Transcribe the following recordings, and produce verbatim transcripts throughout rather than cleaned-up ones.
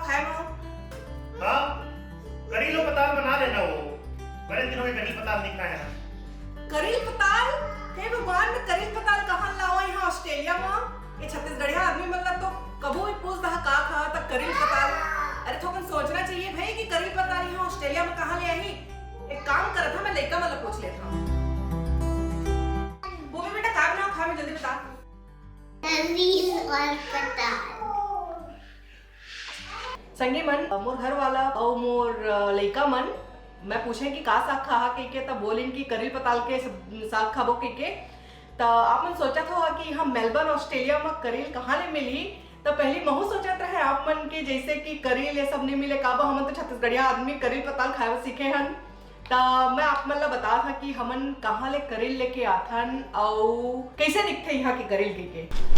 खाए मा। हाँ, करील अउ पताल बना लेना वो। बड़े दिनों में करील पताल नहीं खाया है। करील पताल? हे भगवान, मैं करील पताल कहाँ लाऊं यहाँ ऑस्ट्रेलिया मा? ये छत्तीसगढ़िया आदमी मन ला तो कभू भी पूछ दहा का खा त करील पताल। अरे थोकन सोचना चाहिए भाई कि करील पताल यहाँ ऑस्ट्रेलिया मा कहाँ ले आही। एक काम करत हूँ, मैं लइका मन ला पूछ लेत हूँ। वो भी बेटा का बनाओ खा में जल्दी बता। करील अउ पताल। संगी मन, मोर घर वाला अउ मोर, अ, लइका मन, मैं पूछें कि का साग खाहा कहिके, त बोलिन कि करील पताल के स-, साग खाबो कहिके। त आप मन सोचत हो कि हम मेलबर्न, ऑस्ट्रेलिया म करील कहाँ ले मिलही? त पहली महू सोचत रहे आप मन के जैसे कि करील ये सब नहीं मिले, काबर हमन तो छत्तीसगढ़िया आदमी करील पताल खाए बर सीखे हन। त मैं आप मन ला बता था कि हमन कहाँ ले करील लेके आथन अउ कैसे दिखथे यहाँ के करील के, के।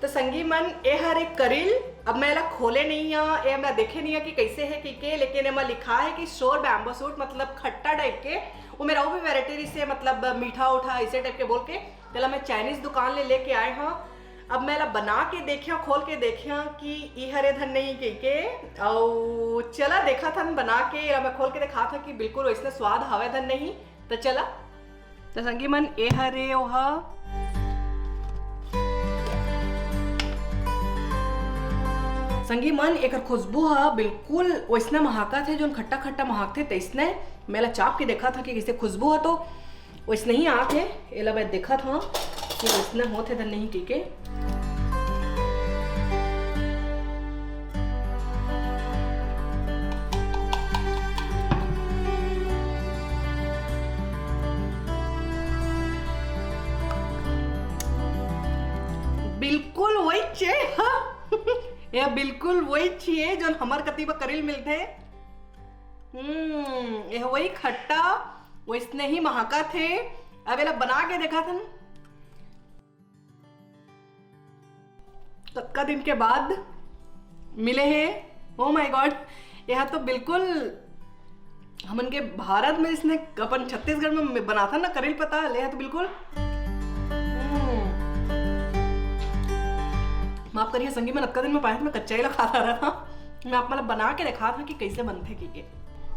त संगी मन, ए हर एक करील, अब मैं एला खोले नहीं है, ए मैं देखे नहीं है कि कैसे है कि के, लेकिन एमा लिखा है कि sour bamboo shoot, मतलब खट्टा टाइप के। वो मेरा वो भी वैरायटी से, मतलब मीठा उठा ऐसे टाइप के बोल के, तेला मैं चाइनीज दुकान ले लेके आए हूँ। अब मैं एला बना के देखिया, खोल के देखिया कि ई हरे धन नहीं के, के। अउ चला देखा थन बना के, एला मैं खोल के देखा था कि बिल्कुल वैसने स्वाद हवे धन नहीं। त चला, त संगी मन, ए हरे ओहा। संगी मन, एकर खुशबू ह बिल्कुल वैसने महाकत हे, जोन खट्टा खट्टा महाकथे तैसने। मैं एला चाप के देखा था कि कैसे खुशबू ह, तो वैसने ही आत हे। एला मैं देखत हव कि वैसने होत हे धन नहीं कहिके। बिल्कुल वही चे, हाँ। ये बिल्कुल वही चे, जोन हमर कती ब करील मिलथे। हम्म, ये वही खट्टा, वैसने ही महाकत हे। अब एला बना के देखा थन। कतका दिन के बाद मिले हे। Oh my God, यह तो बिल्कुल हमन के भारत में इसने अपन छत्तीसगढ़ में बनाथन ना करील पताल, यह तो बिल्कुल, हम्म। माफ करिए संगी मन, अतका दिन में पाए मैं कच्चा ही ला खा रहा था। मैं आप मन ला बना के देखा था कि कैसे बनथे की के।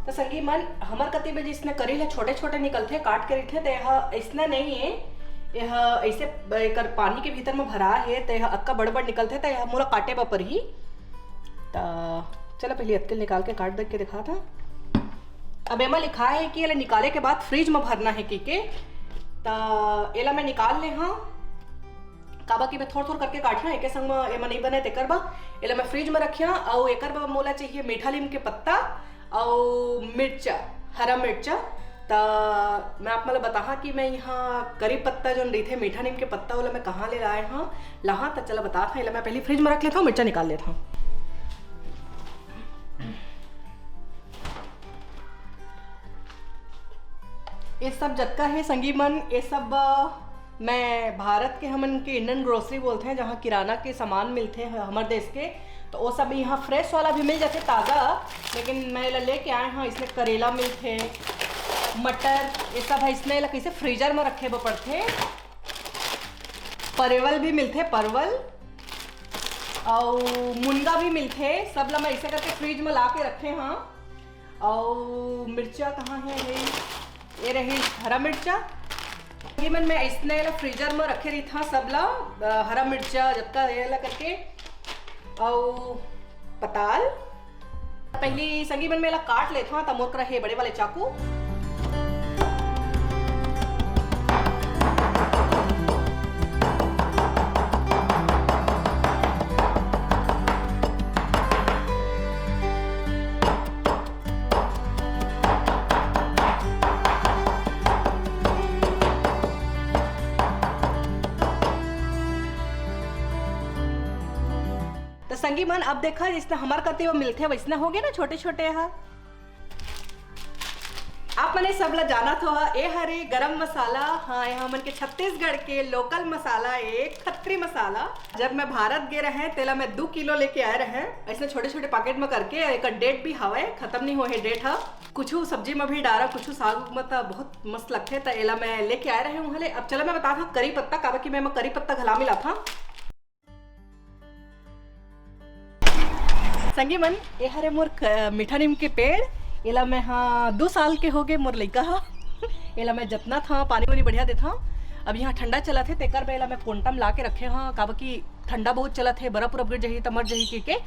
त संगी मन, हमर कती में जिसने करील ह छोटे-छोटे निकलथे, काट के रहिथे, त एह अइसना नइ ए। एह अइसे ब-, एकर पानी के भीतर म भरा हे, त एह अतका बड़-बड़ निकलथे, त एह मोला काटे बर परही। त चला, पहिली अतके निकाल के काट देख के देखात हंव। अब एमा लिखाय हे कि एला निकाले के बाद फ्रिज म भरना हे कहिके। त एला मैं निकाल ले हंव। काबर कि मैं थोर-थोर करके काटना, एके संग म एमा नइ बने, तेकर बर एला मैं फ्रिज म रखिया। अउ एकर बर मोला चाहिए मीठा लीम के पत्ता अउ मिर्चा, हरा मिर्चा। त मैं आप मन ल बताहा कि मैं इहाँ करी पत्ता जोन रहिथे, मीठा नीम के पत्ता, ओला मैं कहाँ ले लाए हंव, लाहा। त चला बतात हंव, एला मैं पहिली फ्रिज म रख लेत हंव, मिर्चा निकाल लेत हंव। ये सब जतका हे संगी मन, ये सब, अ, मैं भारत के, हमन के इंडियन ग्रोसरी बोलथे, जहाँ किराना के सामान मिलथे ह-, हमर देश के, तो वो सब यहाँ फ्रेश वाला भी मिल जाथे, ताजा। लेकिन मैं एला लेके आए हंव, इसमें करेला मिलथे, मटर, ये सब है, इसने एला कैसे फ्रीजर में रखे बर पड़थे। परवल भी मिलथे, परवल, अउ मुनगा भी मिलथे, सब ला मैं ऐसे करके फ्रिज में ला के रखे हंव। अउ मिर्चा कहाँ हे? ये, ये रही हरा मिर्चा। ये मन मैं इसने ला फ्रीजर में रखे रही था सब ला, अ, हरा मिर्चा जतका ये ला करके, अउ पताल। पहिली संगी मन में ला काट लेत हंव, त मोर करा हे बड़े वाले चाकू। त संगी मन, अब देखा, जइसने हमर कति वो मिलथे, वइसने हो गे ना, छोटे-छोटे ह। आप मन ये सब ला जानत हो, ए हरे गरम मसाला। हाँ, ये हमन के छत्तीसगढ़ के लोकल मसाला, एक खत्री मसाला। जब मैं भारत गे रहें, तेला मैं दू किलो लेके आए रहें, अइसने छोटे-छोटे पैकेट में करके। एकर डेट भी हवय, खतम नहीं होए हे डेट ह। कुछु सब्जी में भी डारा, कुछु साग में, त बहुत मस्त लगथे। त एला मैं लेके आए रहें उहाँ ले। अब चला मैं बतात हंव करी पत्ता, काबर कि मैं एमा करी पत्ता घला मिलात हंव। संगी मन, ये हरे मोर क-, मीठा नीम के पेड़। एला मैं, हाँ, दू साल के हो गए मोर लइका हा। एला मैं जतना था, पानी वानी बढ़िया देथा। अब यहाँ ठंडा चलत हे, तेकर बर एला मैं कोंटा म ला के रखे हा, काबर कि ठंडा बहुत चलत हे, बर्फ उरफ गिर जही त मर जही के, के।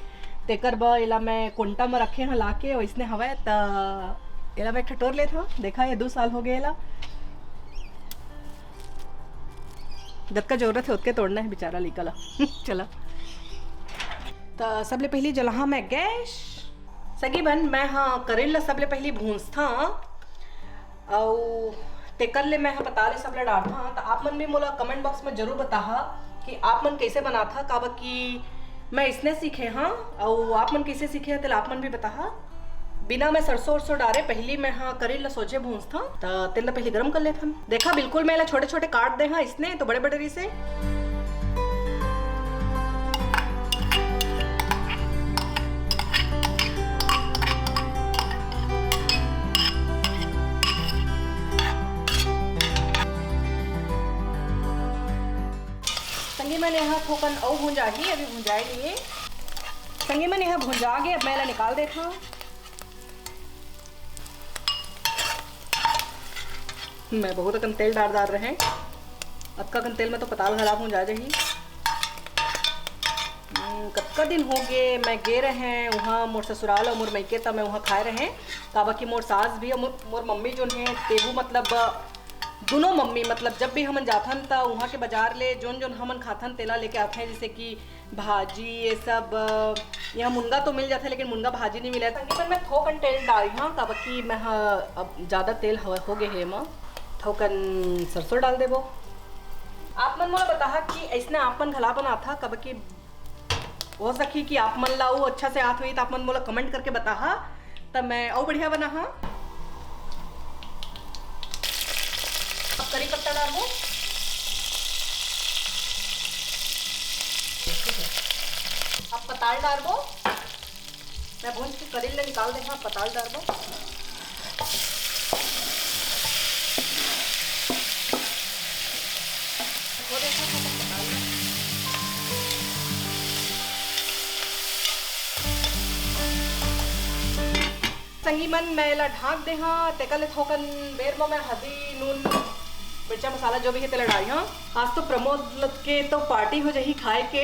तेकर बर एला मैं कोंटा म रखे हा ला के, वैसने हवय त एला मैं ठटोर लेत हा। देखा, ये दू साल हो गए एला। जतका जरूरत हे, ओतके तोड़ना हे बेचारा लइका ला। चला। त सबले पहिली जलाहा मैं गैस। संगी मन, मैं हा करेल ला सबले पहिली भूंजथा, अउ तेकर ले मैं हा पताल ए सब ला डारथा। त आप मन भी मोला comment box में जरूर बताहा कि आप मन कैसे बनाथा, काबर कि मैं इसने सीखे हा, अउ आप मन कैसे सीखे हा, तेला आप मन भी बताहा। बिना मैं सरसों उरसों डारे पहिली मैं हा करेल ला सोझे भूंजथा। त तेल ला पहिली गरम कर लेथन। देखा, बिल्कुल मैं एला छोटे-छोटे काट दे हा, इसने तो बड़े-बड़े रहिसे। संगी मन, यहाँ थोकन अउ भुंजाही, अभी भुंजाए नहीं है। संगी मन, यहाँ भुंजा के अब मैं एला निकाल देता हूँ। मैं बहुत अकन तेल डार डार रहे, अतका अकन तेल में तो पताल घला भुंजा जाही। हम्म, कतका दिन हो गए, मैं गे रहे वहाँ मोर ससुराल और मोर मइके, त मैं वहाँ खाए रहे। काबर कि मोर सास भी और मोर, मोर मम्मी जोन है, तेहू मतलब दोनों मम्मी, मतलब जब भी हमन जाथन त वहाँ के बाजार ले जोन जोन हमन खाथन तेला लेके आथे, जैसे कि भाजी ये सब। अ, यहाँ मुनगा तो मिल जाथे लेकिन मुनगा भाजी नहीं मिला। तकरीबन मैं थोकन तेल डाली हाँ, काबर कि मैं ह, अब ज़्यादा तेल हो, हो गए हे एमा। थोकन सरसों डाल देबो। आप मन मोला बताहा कि ऐसने आप मन घला बनाथा, काबर कि हो सकी कि आप मन ला वो अच्छा से आत होही, त आप मन मोला comment करके बताहा, त मैं अउ बढ़िया बनाहा। अब करी पत्ता डालबो, अब पताल डालबो। मैं भूंज के करेल ला निकाल दे, हाँ, पताल डालबो। संगी मन, मैं एला ढांक दे हाँ, तेकर ले थोकन बेर म मैं हल्दी, नून, मिर्चा मसाला जो भी है तेला डाली हाँ। आज तो प्रमोद के तो party हो जाही खाए के,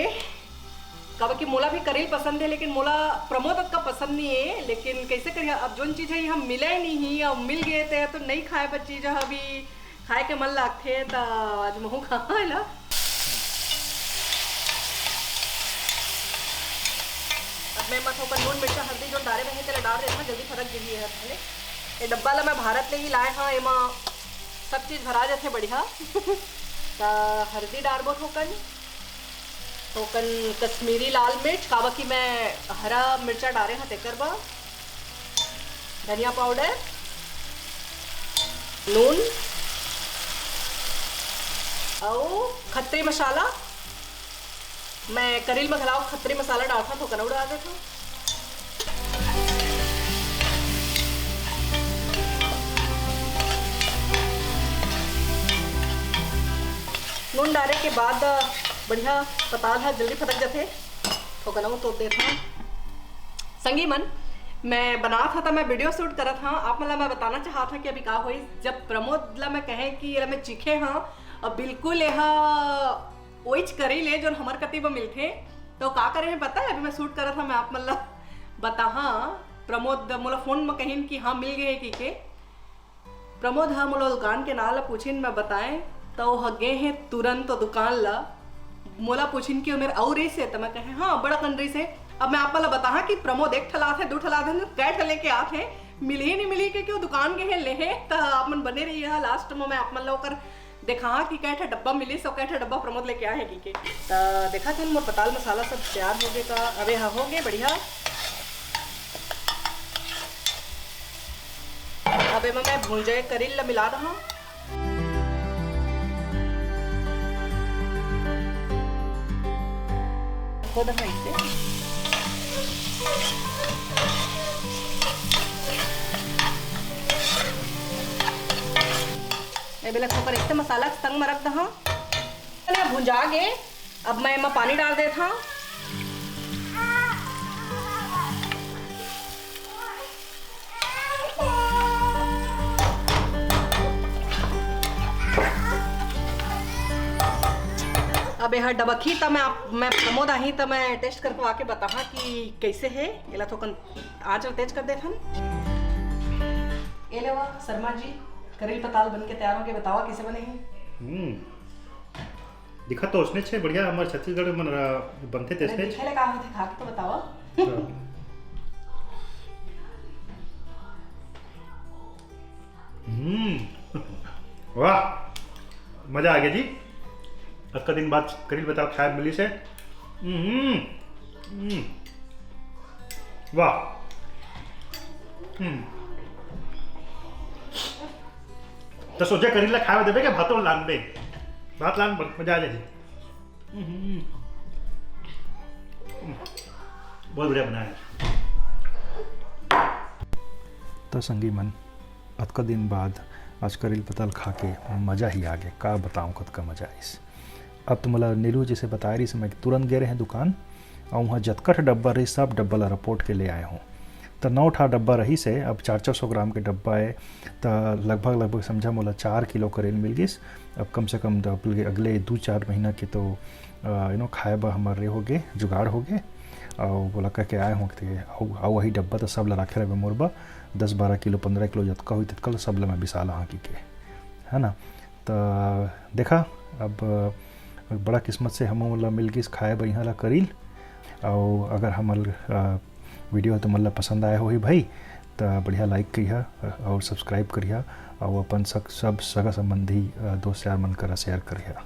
काबर कि मोला भी करेल पसंद है, लेकिन मोला प्रमोद अतका पसंद नहीं है। लेकिन कैसे करिए, अब जोन चीज है, हम मिले नहीं ही, अब मिल गए थे तो नहीं खाए बर चीज है, अभी खाए के मन लागथे त आज महू खा एला। अब मैं एमा थोकन नून, मिर्चा, हल्दी जोन डारे रहे तेला डार देथन, जल्दी फटक जही है पहले। ये डब्बा ला मैं भारत ले ही लाए हाँ, एमा सब चीज भरा जाथे बढ़िया। त हल्दी डारबो थोकन, थोकन कश्मीरी लाल मिर्च, काबर कि मैं हरा मिर्चा डारे हाँ तेकर बर। धनिया पाउडर, नून अउ खत्री मसाला। मैं करेल म घलाव खत्री मसाला डालथन, थोकन अउ डाल देथन। नून डारे के बाद बढ़िया पताल ह जल्दी फटक जाथे। थोकन अउ तोप देथन। संगी मन, मैं बनात हा त मैं video shoot करत हा। आप मन ला मैं बताना चाहत हा कि अभी का होइस। जब प्रमोद ला मैं कहे कि एला मैं चीखे हा, अब बिल्कुल एहा ओइच करेल ए जोन हमर कति ब मिलथे, तो का करे हे पता है? अभी मैं shoot करत हा, मैं आप मन ला बताहा। प्रमोद मोला phone म कहिन कि हाँ, मिल गए हे कहिके। प्रमोद ह मोला दुकान के नाम ला पूछिन, मैं बताएं, त ओ ह गे हे तुरंत ओ दुकान ला। मोला पूछिन कि ओ मेर अउ रिस हे, त मैं कहे, "हाँ, बड़ा कन रिस हे।" अब मैं आप ला बताहा कि प्रमोद एक ठला आथे, दू ठला आथे, कै ठा लेके आथे, मिलही नहीं मिलही, क्योंकि ओ दुकान गे हे, लेहे, त आप मन बने रहिए हा। Last में मैं आप मन ला ओकर देखाहा कि कै ठा डब्बा मिलिस अउ कै ठा डब्बा प्रमोद लेके आए हे कहिके। त देखत हन मोर पताल मसाला सब तैयार हो गे का? अबे हाँ, हो गे बढ़िया। अब एमा मैं भूंजे करेल ला मिला दहा। हो दहा इसे। ए बेला थोकन इसे मसाला के संग म रख दहा। भुंजा गे। अब मैं एमा पानी डाल देत हंव। बेहद डबकी त मैं आप, मैं प्रमोद आही त मैं टेस्ट करके आके बताहा कि कैसे है। एला थोकन आँच ल तेज कर देथन। ए लेवा शर्मा जी, करेल पताल बन के तैयार होके बतावा कैसे बने हैं। हम्म। दिखत तो उसने छे बढ़िया, हमर छत्तीसगढ़ मन बनथे तेसने। दिखे ले का होथे, खा के तो बतावा। हम्म। वाह, मजा आ गया जी। अतका दिन बाद करेल पताल खाए मिली से। हम्म। हम्म। वाह। हम्म। तो सोचे करेला खाए देबे के भातो लान दे। भात लान, मजा आ जाए। हम्म। बहुत बढ़िया बनाया। तो संगी मन, अतका दिन बाद आज करेल पताल खा के मजा ही आ गया। का बताऊँ, कतका मजा आइस। अब तो मोला नीलू जैसे बताए रही, मैं तुरंत गए रहे दुकान, और वहाँ जतका ठा डब्बा रही, सब डब्बा ला रपोट के ले आए हूँ। तो नौ ठा डब्बा रही से, अब चार चार सौ ग्राम के डब्बा है, तो लगभग लगभग समझा मोला चार किलो करेल मिल गिस। अब कम से कम तो अगले, अगले दू चार महीना के तो यू नो खाए बर हमारे हो गए, जुगाड़ हो गए। और बोला कह के आए हूँ कि आओ, आओ वही डब्बा तो सब ला रखे रहे मोर बा, दस बारह किलो, पंद्रह किलो जतका हुई ततका ला सब ला मैं बिसाला हाँ की के, है ना। तो देखा, अब बड़ा किस्मत से हम ला मिल गिस खाए बर यहाँ ला करील। और अगर हमर वीडियो तुमन ला पसंद आए होही भाई, तो बढ़िया लाइक करिहा और सब्सक्राइब करिहा और अपन सग, सब सगा संबंधी, अ, दोस्त यार मन करा शेयर करिहा।